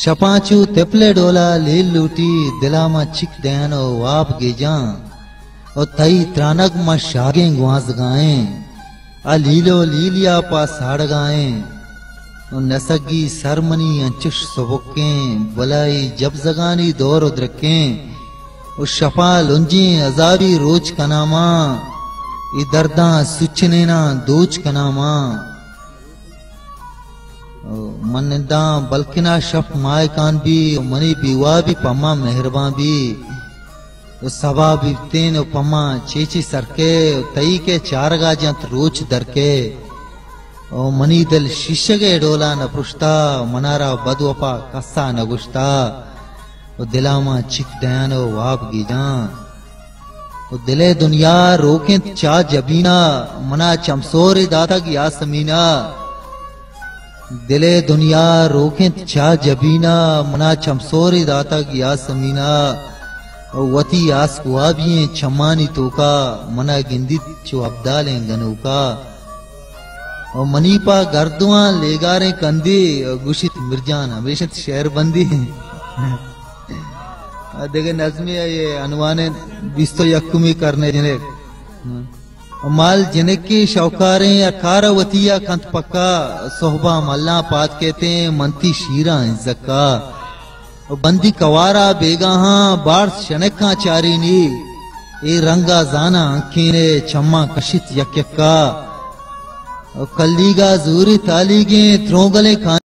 شپاں چو تپلے ڈولا لیل لوٹی، دلا ما چک دین و واب گیجاں۔ و تئی ترانگ ما شاگیں گوانزگائیں۔ آ لیل و لیلیا پا ساڑگائیں۔ و نسگی سر منی انچش سبکیں، بلائی جبزگانی دور و درکیں۔ و شپا لنجیں عذابی روچ کناں ما، اے درداں سچنیناں دوچ کناں ما۔ من ننداں بلکنا شپ ماہکان بی، و منی بیوابی پما مہربان بی۔ و سبا بیتین و پما چیچی سرکے، و تئی کے چارگا جنت روچ درکے۔ و منی دل شیشگے ڈولا نہ پرشتا، منارا بد وپا کسا نہ گشتا۔ و دلا ما چک دیان و واب گیجاں۔ و دلے دنیا روکنت چا جبینا، منا چمسورے داتگ یاسمینا۔ دلے دنیا روکنت چا جبینا، منا چمسورے داتگ یاسمینا۔ و وتی آسک وابییں چمانی توکا، منا گندیت چو ابدالیں گنوکا۔ و منی پا گردواں لیگاریں کندی، گوشیت مرجان ہمیشت شعر بندی۔ دگہ نظمی ء عنوان بیست و یکمی کرنے جنک۔ مال جنکی شوکاریں ء کار وتی ء کنت پکا، صحبا ملاں پاد کیتیں منتی شیراں زکا۔ بندی کوارا بیگاہاں بارت شنکاں چارینی، اے رنگا زاناں انکینے چماں کشیت یک یکا۔ کلیگا زوری تالیگیں ترونگلیں کان